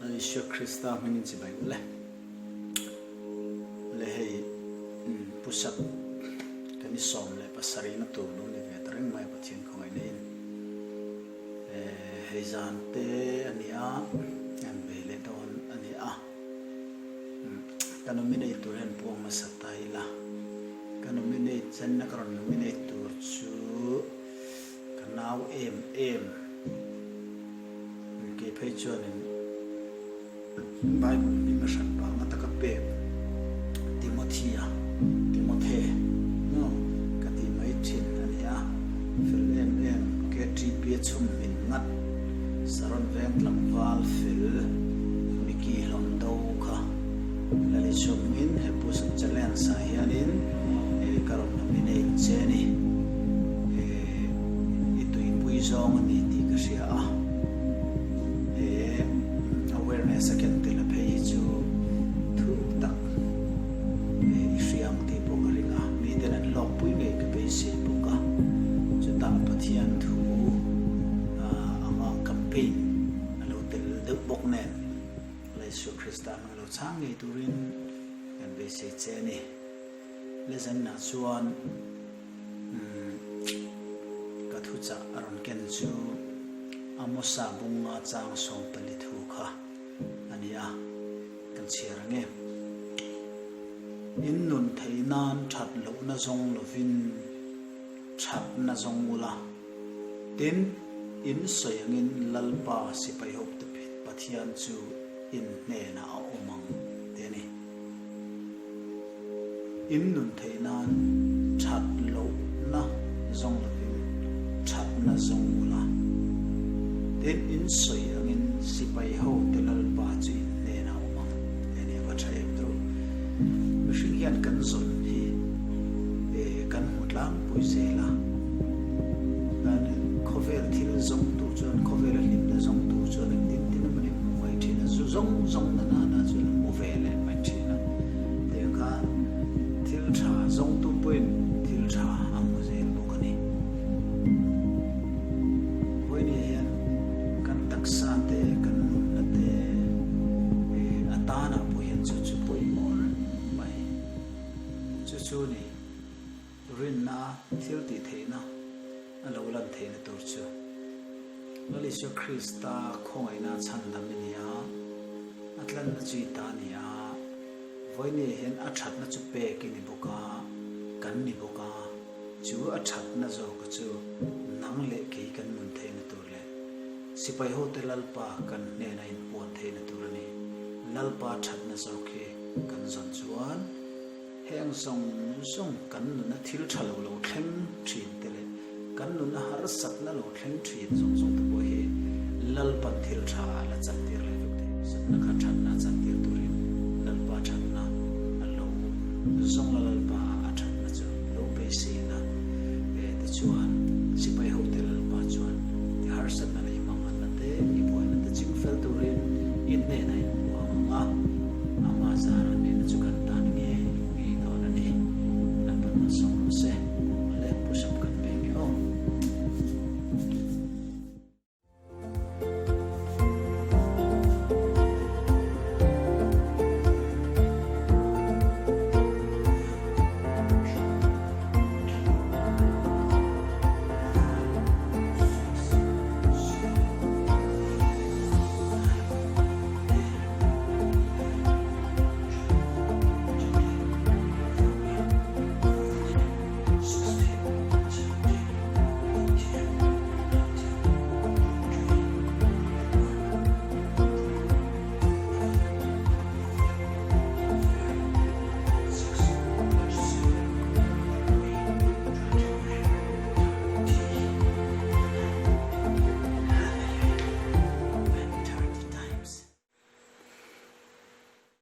Lal Isua Krista hmingin chibai u le. Le hei push-up kan i 17 na tur lo ni ve ta reng mai a Pathian khawngaihna in. Hei zan te a ni a, an bei leh dawn a ni a. Ka nominate tur hian puang hmasa ta ila. Ka nominate chenna ka rawn nominate tur chu Ka nau em em. Kei phei chuanin Bible hming a hran pah nga taka pek Timothea, Timothe maw ka tih mai thin a ni a, fel em em KTP a chhum hmin ngat Saron veng tlangval fel Mickey hlawm do kha Lalisua hmingin he Push Up Challenge ah hianin ka rawn nominate che a ni. I tuipui zawng a ni tih ka hria a, he awareness a ken tel a phei hi chu thuk tak i hria ang tih pawh ka ring a, miten an hlawkpui ngei ka beisei bawk a, chutah Pathian thu anga campaign a lo tel deuh bawk nen Laisu Krista hmang lo chhang ngei turin kan beisei che a ni. Lezanna chuan Ka thuchah a rawn ken chu Amosa bunga chang 14 thu kha a ni a, kan chhiar ang e. In nun theih nan that lohna zawng lovin thatna zawng ula, tin, in sawi angin Lalpa sipai hote Pathian chu in hnenah a awm ang ti a ni. In nun theih nan that lohna zawng lovin thatna zawng ula, tin in sawi angin sipai ho te Lalpa chu in hnenah a awm ang. Hei nia va tha em tawh. Mihring hian kan zawn hi kan hmu tlangpui zel a, kan khawvel thil zawng tur chuan khawvela hlimna zawng tur chuan engtin tin emaw ni hmu mai thin a, zu zawng zawng na nana chuan a hmu ve leh mai thin a, tiang khan thil tha zawngtu pawhin thil tha a hmu zel bawk a ni. Vawinia hian kan taksa te, kan nunna te a tanah pawh hian chu chu pawimawh reng mai. Chu chu ni rinna thil tih theihna a lo lan theihna tur chu Lal Isua Krista khawngaihna chhandam i ni a, a tlanna chu i ta a ni a, vawinia hian a thatna chu pek i ni bawk a, kan ni bawk a, chu a thatna zawka chu nang leh kei kan nun theihna tur leh sipai hote Lalpa kan hnena inpuan theihna tur a ni. Lalpa thatna zawk hi kan zawn chuan. Heng zawng zawng kan nuna thil tha lo lo thleng thin te leh kan nuna harsatna lo thleng thin zawng zawng te pawh hi Lalpan thil tha a la chantir leh vek thei. Harsatna kha thatna chantir turin Lalpa thatna a lo zawng la Lalpa a thatna chu lo beiseina tichuan sipai ho.